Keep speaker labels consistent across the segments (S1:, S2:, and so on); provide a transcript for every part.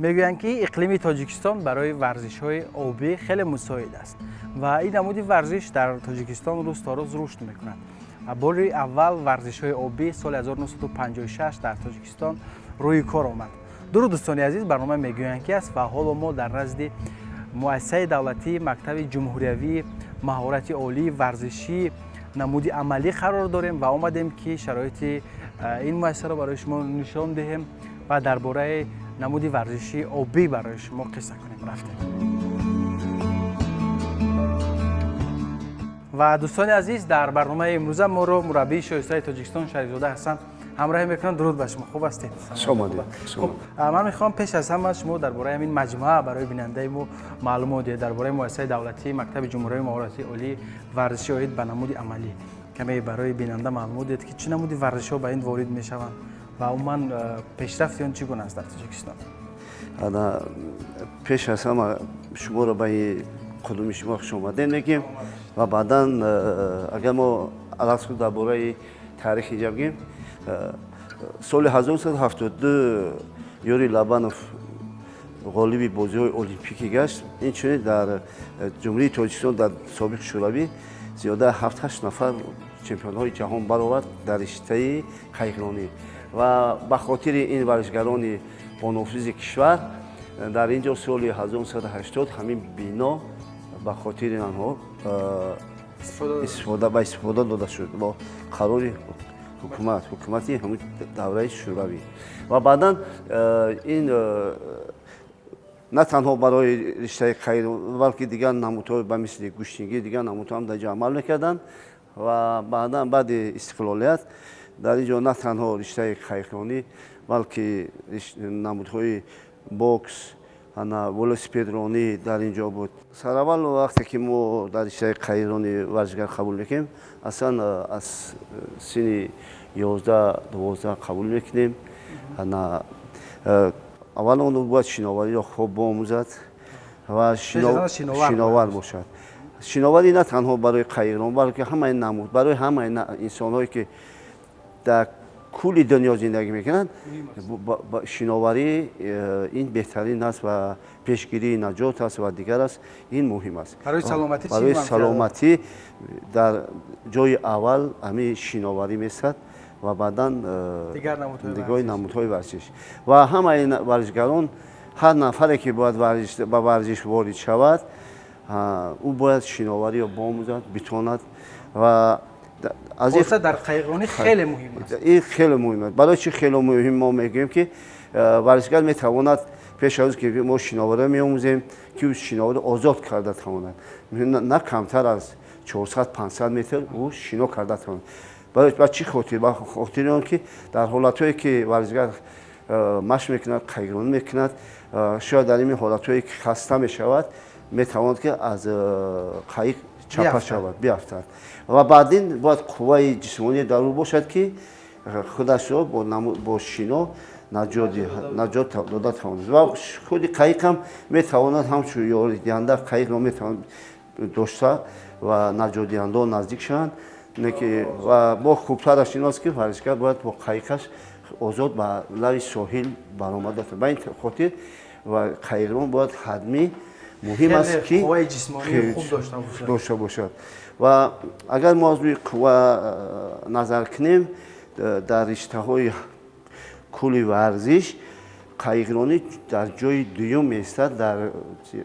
S1: Мегӯянд, ки иқлими Тоҷикистон барои варзишҳои обӣ хеле мусоид аст ва ин намуди варзиш дар Тоҷикистон рӯз то рӯз рушд мекунад. Бори аввал варзишҳои обӣ соли 1956 дар Тоҷикистон рӯи кор омад. Дуруд, дӯстони азиз, барнома «Мегӯянд ки» аст ва ҳоло мо дар назди муассисаи давлатии мактаби ҷумҳуриявии маҳорати олии варзишӣ намуди амалӣ қарор дорем ва омадем, ки шароити ин муассисаро барои шумо нишон диҳем ва дар бораи намуди варзиши обӣ барои шумо қисса кунем. Рафтем. Ва дӯстони азиз, дар барномаи имрӯза моро мураббии шоистаи Тоҷикистон Шарифзода Ҳасан ҳамроҳӣ мекунанд. Дуруд ба шумо, хуб ҳастед?
S2: Хуб,
S1: ман мехоҳам пеш аз ҳама шумо дар бораи ҳамин маҷмӯа барои бинандаи мо маълумот диҳед, дар бораи муассисаи давлатии мактаби ҷумҳуриявии маҳорати олии варзиши оид ба намуди амалӣ каме барои бинанда маълумот диҳед, ки чӣ намуди варзишҳо ба ин ворид мешаванд ва умуман пешрафти он чӣ гуна аст дар Тоҷикистон.
S2: Пеш аз ҳама шуморо ба қудуми шумо хуш омадем мегӯем ва баъдан агар мо алахсус дар бораи таърихи инҷа бигӯем, соли 1972 Юрий Лобанов ғолиби бозиҳои олимпикӣ гашт. Инчунин дар Ҷумҳурии Тоҷикистон, дар собиқ Шӯравӣ, зиёда 7-8 нафар чемпионҳои ҷаҳон баровард дар риштаи қайиқронӣ ва ба хотири ин варзишгарони бонуфузи кишвар дар ин ҷо соли 1980 ҳамин бино ба хотири онҳо ба истифода дода шуд бо қарори ҳукумати ҳамин давраи Шӯравӣ. Ва баъдан ин на танҳо барои риштаи қайиқ, балки дигар намудҳо, ба мисли гӯштингӣ, дигар намудҳо ҳам дар ҷо амал мекарданд. Ва баъдан, баъди истиқлолият, дар ин ҷо на танҳо риштаи қайиқронӣ, балки намудҳои бокс, велосипедронӣ дар ин ҷо буд. Сараввал вақте ки мо дар риштаи қайиқронӣ варзишгар қабул мекунем, аслан аз синни 11-12 қабул мекунем. Аввал он бояд шиновариро хуб биомӯзад ва шиновар бошад. Шиноварӣ на танҳо барои қайиқрон, балки ҳамаи намуд, барои ҳамаи инсонҳое, ки дар кулли дунё зиндагӣ мекунанд, шиноварӣ ин беҳтарин аст ва пешгирии наҷот аст ва дигар аст. Ин муҳим аст
S1: барои
S2: саломатӣ. Дар ҷои аввал ҳамин шиноварӣ месад ва баъдан дигар намудҳои варзиш. Ва ҳамаи варзишгарон, ҳар нафаре ки бояд ба варзиш ворид шавад, ӯ бояд шиновариро биомӯзад, битонад. Ва
S1: дар қайиқронӣ хеле муҳим аст.
S2: Ин хеле муҳим аст. Барои чӣ хеле муҳим? Мо мегӯем, ки варзишгар метавонад пеш аз ки мо шиновариро меомӯзем, ки ӯ шиновариро озод карда тавонад, на камтар аз 400-500 метр ӯ шино карда тавонад. Ба чӣ хотир? Ба хотири он ки дар ҳолатҳое ки варзишгар машқ мекунад, қайиқронӣ мекунад, шояд дар ин ҳолатҳое ки хаста мешавад, метавонад ки аз қайиқ чапа шавад, биафтад. Ва баъдин бояд қувваи ҷисмонӣ дар ӯ бошад, ки худашро бо шино наҷот дода тавонад. Ва худи қайиқ ҳам метавонад ҳамчун ёридиҳанда, қайиқро метавонад дошта ва наҷотдиҳандао наздик шаванд. Ва бо хубтараш ин аст, ки варзишгар бояд бо қайиқаш озод ба лави соҳил баромада. Ба ин хотир ва қайиқрон бояд ҳатмӣ муҳим аст, ки дошта бошад. Ва агар мо аз рӯи қувва назар кунем, дар риштаҳои кулли варзиш қайиқронӣ дар ҷои дуюм меистад дар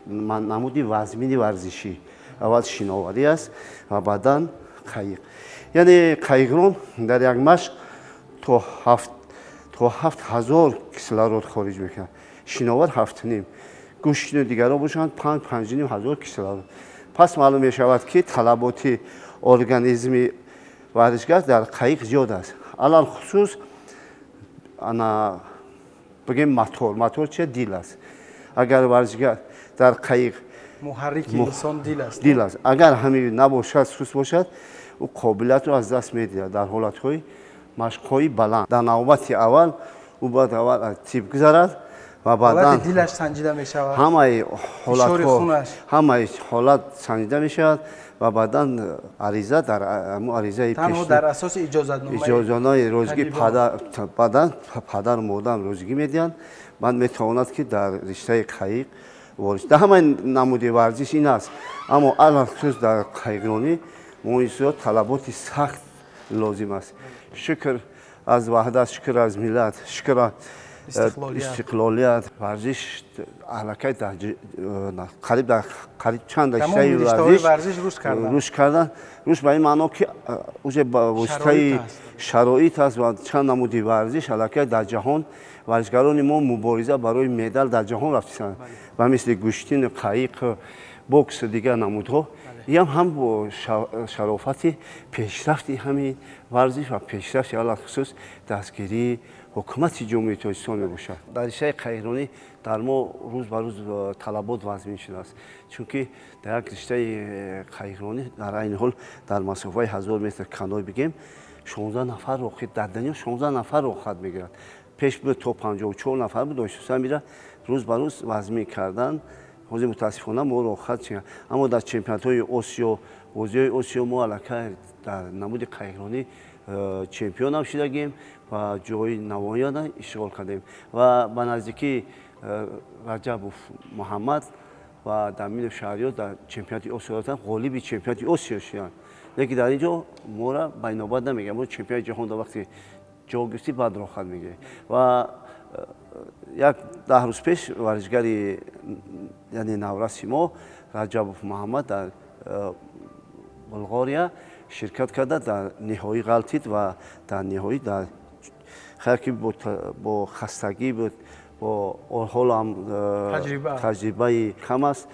S2: намуди вазмини варзишӣ. Аввал шиноварӣ аст ва баъдан қайиқ. Яъне қайиқрон дар як машқ то 7000 кислород хориҷ мекунад, шиновар 7,5, гӯштину дигарон бошанд 5-5,5 ҳазор кислород. Пас маълум мешавад, ки талаботи организми варзишгар дар қайиқ зиёд аст. Алалхусус ана бигем мотор. Мотор чи? Дил аст. Агар варзишгар дар қайиқ
S1: муҳаррики инсон дил аст.
S2: Дил аст. Агар ҳамин набошад, суст бошад, ӯ қобилиятро аз даст медиҳад дар ҳолатҳои машқҳои баланд. Дар навбати аввал ӯ бояд аввал аз тиб гузарад Ва баъдан
S1: дилаш санҷида мешавад.
S2: Ҳамаи ҳолатҳо, ҳамаи ҳолат санҷида мешавад ва баъдан ариза дар аризаи
S1: танҳо дар асоси иҷозатнома
S2: иҷозатномаи розигӣ падар баъдан падар модар розигӣ медиҳанд. Баъд метавонад ки дар риштаи қайиқ ворид. Дар ҳамаи намуди варзиш ин аст, аммо алалхусус дар қайиқронӣ мо инсо талаботи сахт лозим аст. Шукр аз ваҳдат, шукр аз миллат, шукр аз истиқлолият. Варзиш аллакай дар қариб дар қариб чанд риштаи варзиш рушд кардан. Рушд ба ин маъно ки уже ба воситаи шароит аст ва чанд намуди варзиш аллакай дар ҷаҳон варзишгарони мо мубориза барои медал дар ҷаҳон рафтанд ва мисли гӯштин, қайиқ, бокс дигар намудҳо. Ин ҳам бо шарофати пешрафти ҳамин варзиш ва пешрафти алалхусус дастгирии ҳукумати Ҷумҳурии Тоҷикистон мебошад. Дар риштаи қайиқронӣ дар мо рӯз ба рӯз талабот вазмин шудааст, чунки дар як риштаи қайиқронӣ дар айни ҳол дар масофаи 1000 метр каной бигем 16 нафар роҳ дар дунё 16 нафар роҳхат мегирад. Пеш буд то 54 нафар буд, оҳиста мира рӯз ба рӯз вазмин кардан. Ҳозир мутаассифона мо роҳхат чӣ, аммо дар чемпионатҳои Осиё, бозиҳои Осиё мо аллакай дар намуди қайиқронӣ чемпионам шудагем ва ҷои намоёна ишғол кардем. Ва ба наздикӣ Раҷабов Муҳаммад ва Даминов Шаҳриёр дар чемпионати Осиё рафтанд, ғолиби чемпионати Осиё шуданд. Лекин дар ин ҷо моро ба инобат намегиранд. Мо чемпионати ҷаҳон дар вақти ҷо гирифтӣ баъд роҳхат мегирем. Ва як 10 рӯз пеш варзишгари яъне навраси мо Раҷабов Муҳаммад дар Булғория ширкат карда, дар ниҳоӣ ғалтид ва дар ниҳоӣ дар хайр ки бо хастагӣ буд, бо ҳолам таҷрибаи кам аст,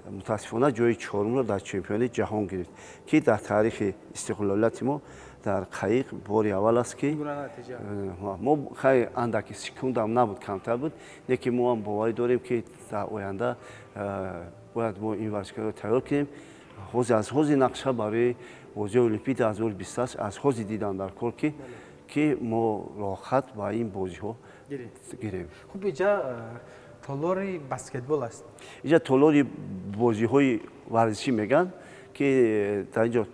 S2: мутаассифона ҷои чорумро дар чемпионати ҷаҳон гирифт, ки дар таърихи истиқлолияти мо дар қайиқ бори аввал аст ки мо хайр андаки секундам набуд, камтар буд, лекин мо ҳам боварӣ дорем ки дар оянда бояд мо ин варзишгарро тайёр кунем. Ҳозир аз ҳозир нақша барои бозиҳои Олимпӣ 2028 аз ҳозир дидан дар кор ки мо роҳхат ба ин бозиҳо гирем.
S1: Хуб, иҷа толори баскетбол аст.
S2: Иҷа толори бозиҳои варзишӣ мегӯянд ки дар инҷо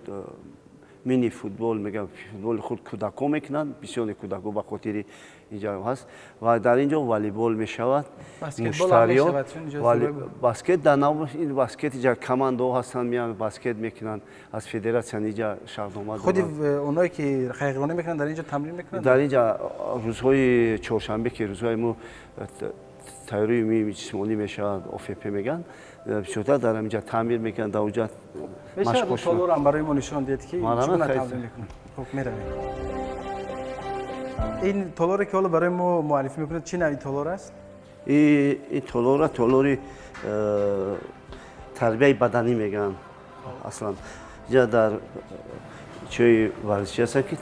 S2: мини футбол мегӯянд, футболи худ кӯдакҳо мекунанд, бисёре кӯдакҳо ба хотири инҷа ҳаст ва дар инҷо волейбол мешавад, муштариён баскет дар ин баскет инҷа командаҳо ҳастанд, меоянд баскет мекунанд, аз федератсия инҷа шартнома
S1: худи онҳое ки қайиқронӣ мекунанд дар инҷо тамрин мекунанд.
S2: Дар инҷа рӯзҳои чоршанбе ки рӯзҳои мо тайёрии умумии ҷисмонӣ мешавад, ОФП мегӯянд, бисёртар дар инҷа таъмир мекунанд, дар онҷа
S1: мешавад толорам барои мо нишон диҳед ки чӣ гуна тамрин мекунанд. Хуб, меравем. Ин толоре ки ҳоло барои мо муаррифӣ мекунад чӣ навъи толор аст?
S2: Ин толора толори тарбияи баданӣ мегӯянд. Аслан инҷа дар ҷои варзишӣ ҳастанд ки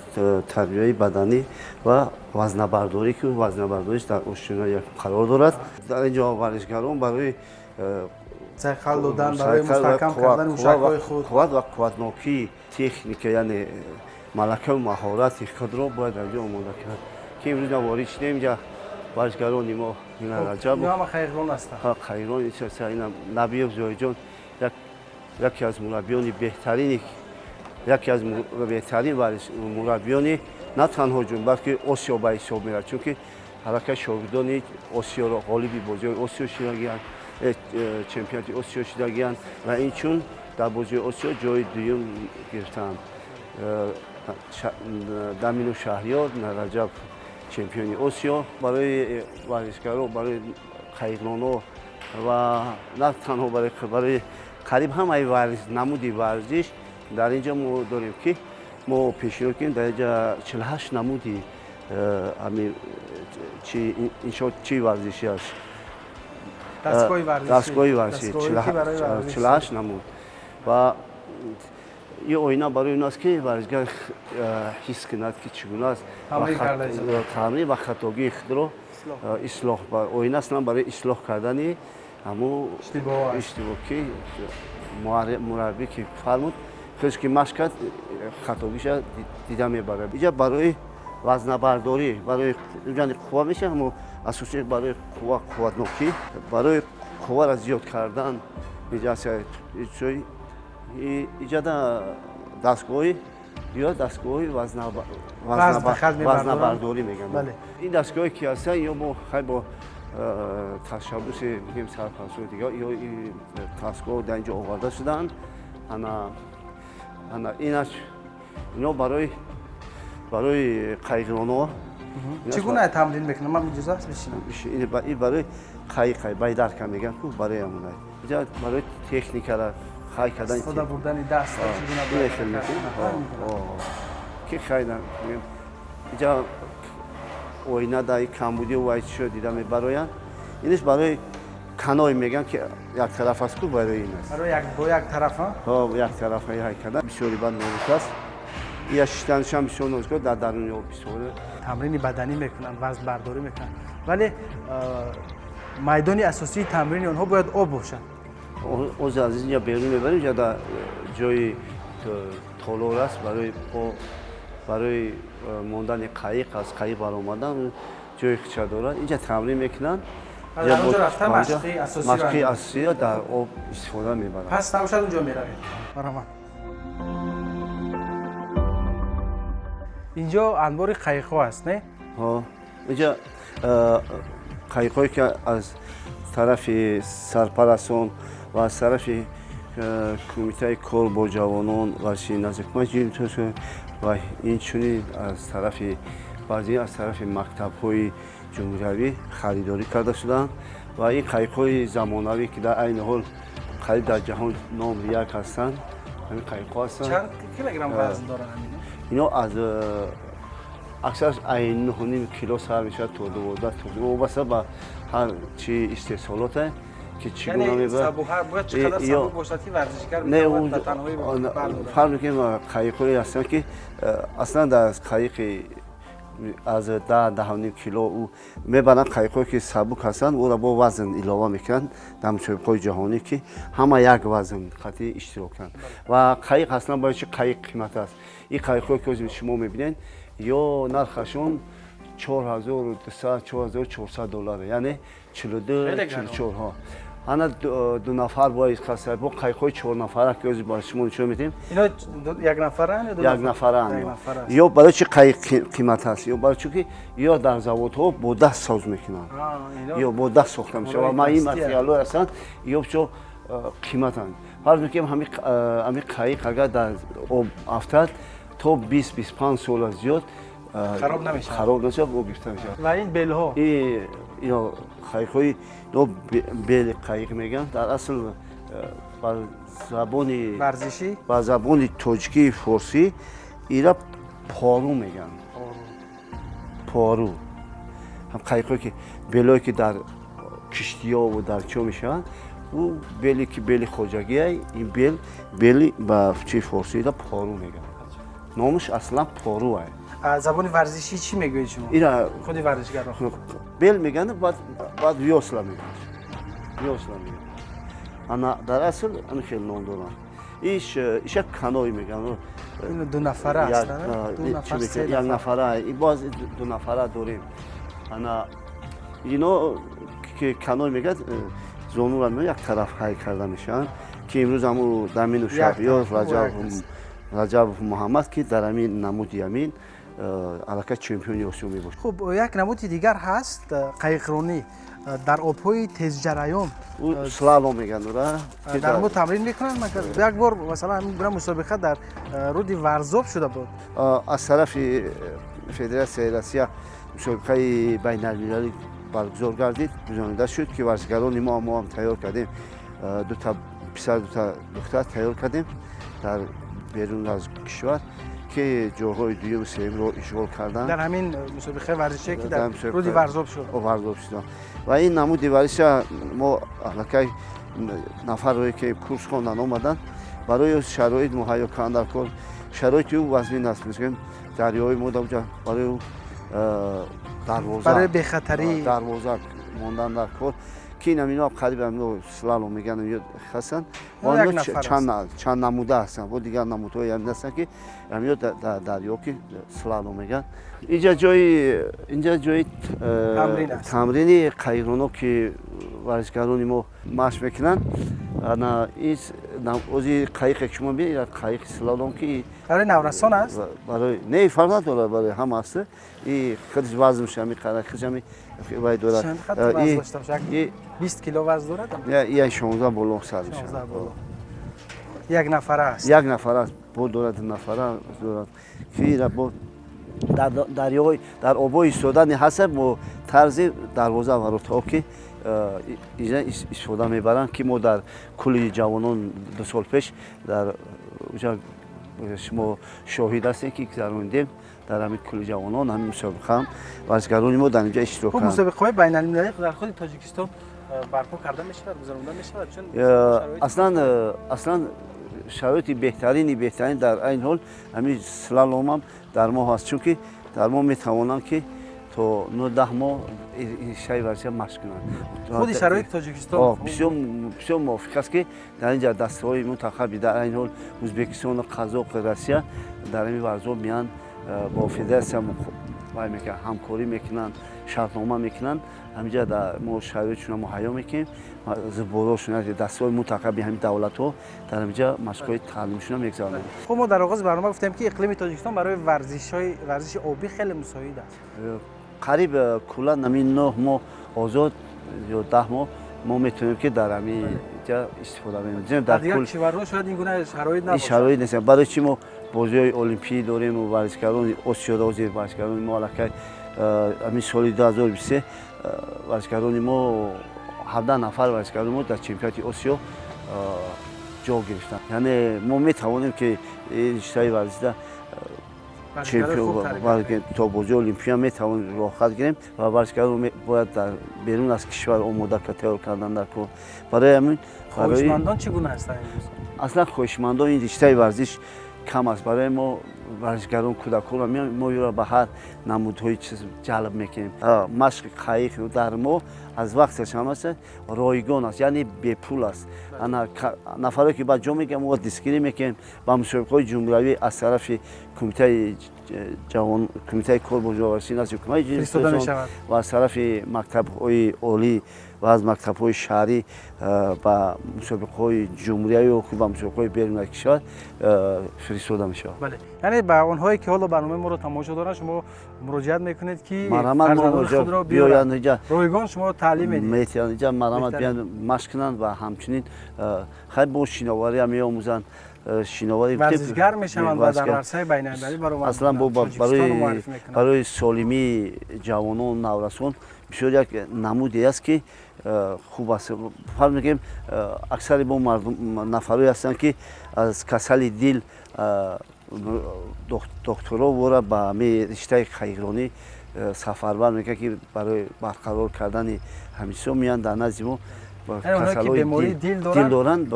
S2: тарбияи баданӣ ва вазнабардорӣ, ки вазнабардориш дар ошёна як қарор дорад. Дар ин ҷо варзишгарон барои
S1: сайқал додан, барои мустаҳкам кардани мушакҳои худ,
S2: қувват ва қувватнокии техника, яъне малакаву маҳорати худро бояд дар ҷо омода кунад, ки имрӯз мо ворид шудем инҷа варзишгарони мо ина Раҷабов
S1: ҳама қайиқрон ҳастанд.
S2: Қайиқрон ина Набиев Зоҳидҷон яке аз мураббиёни беҳтарини, яке аз беҳтарин мураббиёни на танҳо ҷум, балки Осиё ба ҳисоб меравад, чунки ҳаракаи шогирдони Осиёро ғолиби бозиҳои Осиё шудагианд, чемпионати Осиё шудагианд ва инчун дар бозиҳои Осиё ҷои дуюм гирифтаанд. Дамину Шаҳриёр, Раҷаб чемпиони Осиё. Барои варзишгаро, барои қайиқронҳо ва на танҳо барои қариб ҳамаи намуди варзиш дар инҷа мо дорем ки мо пешниҳод кунем. Дар инҷа 48 намуди иншоот чӣ варзишӣ аст, дастгоҳи варзишӣ 48 намуд. Ва ин оина барои он аст ки варзишгар ҳис кунад ки чӣ гуна аст тамрин ва хатогии худро ислоҳ. Оина аслан барои ислоҳ кардани ҳамун иштибоҳ ки мураббӣ ки фармуд, худш ки машқ кард, хатогиша дида мебарад. Инҷа барои вазнабардорӣ барои қувва мешавад, ҳамо асосӣ барои қувва, қувватнокӣ, барои қувваро зиёд кардан иҷода дастгоҳи ё дастгоҳи вазнабардорӣ мегӯянд. Ин дастгоҳе ки ҳастанд, ё мо хай бо ташаббуси бигем сарпарастҳои дигар, ё дастгоҳ дар инҷо оварда шудаанд. Ана инаш ино барои қайиқронҳо.
S1: Чӣ гуна тамрин мекунам? Ман иҷоза аст бишинам?
S2: Ин барои қайиқ, байдарка мегӯянд ку, барои ҳамонай. Инҷа барои техникара хай кардан,
S1: истифода бурдани даст чӣ гуна бояд
S2: ки хайна. Инҷа оина дар камбудиу вай чиро дида мебароянд. Инаш барои каной мегӯянд, ки як тараф аст ку, барои ин аст.
S1: Барои бо як тарафа?
S2: Ҳо, як тарафа ҳай кардан. Бисёри бад нозук аст. Я шиштанашам бисёр нозук аст, дар даруни об бисёр.
S1: Тамрини баданӣ мекунанд, вазнбардорӣ мекунанд, вале майдони асосии тамрини онҳо бояд об бошад.
S2: Оз аз инҷа берун мебарем, инҷа дар ҷои толор аст барои мондани қайиқ, аз қайиқ баромадан ҷои хича дорад. Инҷа тамрин мекунанд. Машқи асосиро дар об истифода мебаранд.
S1: Пас набошад унҷо меравем. Баромад. Инҷо анбори қайиқҳо аст, не?
S2: Ҳо, инҷа қайиқҳое ки аз тарафи сарпарасон ва аз тарафи кумитаи кор бо ҷавонон варзиши наздикумак ва инчунин аз тарафи баъзе аз тарафи мактабҳои ҷумҳуриявӣ харидорӣ карда шуданд ва ин қайиқҳои замонавӣ ки дар айни ҳол қариб дар ҷаҳон номри як ҳастанд, ҳамин қайиқҳо ҳастанд.
S1: Чанд килограмм вазн доранд ҳамино?
S2: Ино аз аксараш 9.5 кило сар мешавад то 12, то вобаста ба ҳар чи истеҳсолоте ки чӣ гуна мебарад.
S1: Бояд чӣ қадар сабук бошад, ки варзишгар метавонад ба танҳоӣ бардорад?
S2: Фарқ мекунем, қайиқҳое ҳастанд, ки аслан дар қайиқи аз 10-10.5 кило мебаранд. Қайиқҳое ки сабук ҳастанд, ӯро бо вазн илова мекунанд дар мусобиқаҳои ҷаҳонӣ, ки ҳама як вазн қатъӣ иштирок кунанд. Ва қайиқ аслан бояд чи қайиқ қимат аст. Ин қайиқҳое ки ҳозир шумо мебинед, ё нархашон 4200, 4400 доллар, яъне 42, 44. Ҳо, ана ду нафар бояд қаса бо қайиқҳои чорнафара ки ҳозир ба шумо нишон медиҳем.
S1: Ино як нафаранд ё ду?
S2: Як нафаранд. Ё барои чи қайиқ қимат аст? Ё барои чунки ё дар заводҳо бо даст соз мекунанд, ё бо даст сохта мешавад ва ин материалҳое ҳастанд, ё бисёр қиматанд. Фарз мекунем, ҳамин қайиқ агар дар об афтад, то 20-25 сола зиёд
S1: хароб намешавад,
S2: хароб намешавад, об гирифта мешавад.
S1: Ва ин белҳо?
S2: Ино қайиқҳои бели қайиқ мегӯянд. Дар асл ба забони
S1: варзишӣ,
S2: ба забони тоҷикии форсӣ ира пору мегӯянд. Пору. Ҳам қайиқҳое ки белое ки дар киштиёву дар чиё мешаванд, ӯ бели ки бели хоҷагия, ин бел бели ба чи форсӣ ира пору мегӯянд. Номаш аслан пору аст.
S1: Забони варзишӣ чӣ мегӯед шумо?
S2: Ира
S1: худи варзишгарро
S2: бел мегӯянд, баъд вёсла мегӯянд. Вёсла мегӯянд. Ана дар асл ҳамин хел ном доранд. Иша каной мегӯянд.
S1: Ин ду нафара аст, ду нафар, се
S2: як нафара, боз ду нафара дорем. Ана ино ки каной мегӯяд, зонура як тараф ҳай карда мешаванд, ки имрӯз ҳамун Дамину Шафиёв, Раҷабов Муҳаммад, ки дар ҳамин намуди ҳамин аллакай чемпиони Осиё мебошад.
S1: Хуб, як намуди дигар ҳаст, қайиқронӣ дар обҳои тезҷараён.
S2: Ӯ слалом мегӯянд ура.
S1: Дар мо тамрин мекунанд. Як бор масалан ҳамин гуна мусобиқа дар руди Варзоб шуда буд.
S2: Аз тарафи Федератсияи Россия мусобиқаи байналмилалӣ баргузор гардид, гузаронида шуд, ки варзишгарони мо ҳам тайёр кардем, дута писар, дута духтар тайёр кардем дар берун аз кишвар, ки ҷойҳои дуюму сеюмро ишғол карданд.
S1: Дар ҳамин мусобиқаи варзише ки дар руди Варзоб шуд.
S2: Варзоб шуд. Ва ин намуди варзиша мо аллакай нафарое ки курс хондан омаданд, барои шароит муҳайё кардан дар кор, шароити ӯ вазнин аст. Мисол дарёҳои мо дар барои дарвоза,
S1: барои бехатарӣ
S2: дарвоза мондан дар кор, Ки ин ҳамино қариб ҳамино слалом мегӯянд, ҳастанд. Чанд намуда ҳастанд, бо дигар намудҳои ҳамин ҳастанд, ки ҳамино дар дарё ки слалом мегӯянд. Инҷа ҷои тамрини қайиқроно ки варзишгарони мо машқ мекунанд. Ози қайиқе ки шумо бинед, қайиқи слалом ки
S1: барои наврасон аст?
S2: Барои не, фарқ надорад, барои ҳама аст. И худаш вазнш ҳами қадар, худаш ҳами вай дорад.
S1: Чанд қадр вазн дошта бошад? 20 кило вазн дорад?
S2: Я 16 боло сар мешавад.
S1: 16 боло. Як нафара аст?
S2: Як нафара аст, бо дорад, нафара дорад. Ки бо дар дарёи дар обҳои истодани ҳаст, бо тарзи дарвоза ва ротаҳо ки истифода мебаранд, ки мо дар кӯли ҷавонон 2 сол пеш дар шумо шоҳид ҳастем, ки гузаронидем дар ҳамин кӯли ҷавонон ҳамин мусобиқа варзишгарони мо дар инҷа иштирок карданд.
S1: Мусобиқаҳои байналмилалӣ дар худи Тоҷикистон барпо карда мешавад, гузаронда мешавад? Чун
S2: аслан шароити беҳтарин дар айн ҳол ҳамин слаломам дар мо ҳаст, чунки дар мо метавонанд ки то 9-10 моҳ шаи варзиша машқ кунанд.
S1: Худи шароити Тоҷикистон
S2: бисёр мувофиқ аст, ки дар инҷа дастаҳои мунтахаби дар айн ҳол Ӯзбекистону Қазоқ, Россия дар ҳамин варзо меянд, бо федератсия ҳамкорӣ мекунанд, шартнома мекунанд. Ҳаминҷа мо шароитшонро муҳайё мекунем, зубборошон, дастаҳои мунтахаби ҳамин давлатҳо дар ҳаминҷа машқҳои таълимшонро мегузаронанд.
S1: Хуб, мо дар оғози барнома гуфтем, ки иқлими Тоҷикистон барои варзиши обӣ хеле мусоид аст.
S2: Қариб куллан ҳамин 9 моҳ озод ё 10 моҳ мо метавонем, ки дар ҳамин ҷа истифода барем.
S1: Дар дигар кишварҳо шояд ин гуна шароит набошад.
S2: Ин шароит нест. Барои чӣ мо бозиҳои олимпӣ дорем ва варзишгарони Осиёро ҳозир варзишгарони мо аллакай ҳамин соли 2023 варзишгарони мо 17 нафар варзишгарони мо дар чемпионати Осиё ҷо гирифтанд. Яъне мо метавонем, ки ин риштаи варзида чемпион то бозиҳои олимпия метавонем роҳхат гирем ва варзишгарон бояд дар берун аз кишвар омода тайёр кардан дар кор. Барои ҳамин
S1: хоҳишмандон чӣ гуна ҳастанд имрӯз?
S2: Аслан хоҳишмандон ин риштаи варзиш кам аст. Барои мо варзишгарон кӯдаконро мо ёро ба ҳар намудҳои чиз ҷалб мекунем. Машқи қайиқ дар мо аз вақташ ҳам аст, ройгон аст, яъне бепул аст. Нафаре ки ба ҷо мегӯям, мо дастгирӣ мекунем ба мусобиқаҳои ҷумҳуриявӣ аз тарафи кумитаи ҷавон, кумитаи кор бо ҷавонварзишӣ назди ҳукумати ҷумҳурии ва аз тарафи мактабҳои олӣ ва аз мактабҳои шаҳрӣ ба мусобиқаҳои ҷумҳуриявӣ ба мусобиқаҳои берун аз кишвар фиристода мешавад.
S1: Бале, яъне ба онҳое ки ҳоло барномаи моро тамошо доранд, шумо муроҷиат мекунед, ки фарзандони худро биёранд, ройгон шумо таълим медиҳед.
S2: Метавонанд инҷа марҳамат биёянд, машқ кунанд ва ҳамчунин хайр бо шиноварӣ ҳам меомӯзанд. Шиноварӣ
S1: варзишгар мешаванд ва дар арсаи байналмилалӣ баромад.
S2: Аслан барои солимии ҷавонон, наврасон бисёр як намуде аст, ки хуб аст. Фарз мекунем, аксари мо мардум нафарое ҳастанд, ки аз касали дил докторо вора ба ҳамин риштаи қайиқронӣ сафарбар мекунанд, ки барои барқарор кардани ҳамин меянд дар назди мо.
S1: Касалҳои дил
S2: доранд,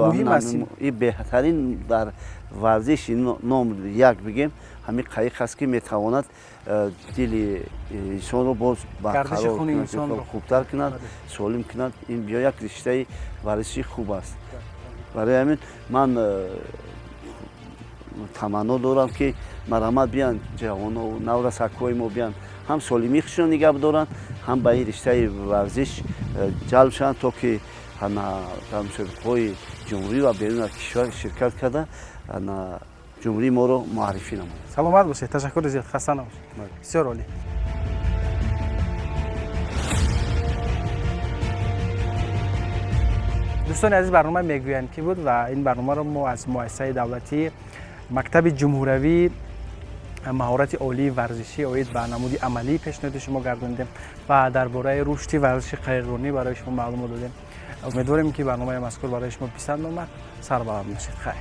S2: ин беҳтарин дар варзиши ном як бигем ҳамин қайиқ аст, ки метавонад дили инсонро боз барқарор кунад, хубтар кунад, солим кунад. Ин биё як риштаи варзиши хуб аст. Барои ҳамин ман таманно дорам, ки марҳамат биёянд ҷавоно, наврасакҳои мо биёянд, ҳам солимии худшонро нигаҳ бидоранд, ҳам ба ин риштаи варзиш ҷалб шаванд, то ки дар мусобиқаҳои ҷумҳурӣ ва берун аз кишвар ширкат карда ҷумҳурии моро муаррифӣ намоянд.
S1: Саломат бошед, ташаккури зиёд, хаста набошед. Бисёр олӣ. Дӯстони азиз, барнома мегӯянд ки буд ва ин барномаро мо аз муассисаи давлатии мактаби ҷумҳуриявии маҳорати олии варзишӣ оид ба намуди амалӣ пешниҳоди шумо гардонидем ва дар бораи рушди варзиши қайиқронӣ барои шумо маълумот додем. Умедворем, ки барномаи мазкур барои шумо писанд омад. Сарбаланд бошед. Хайр.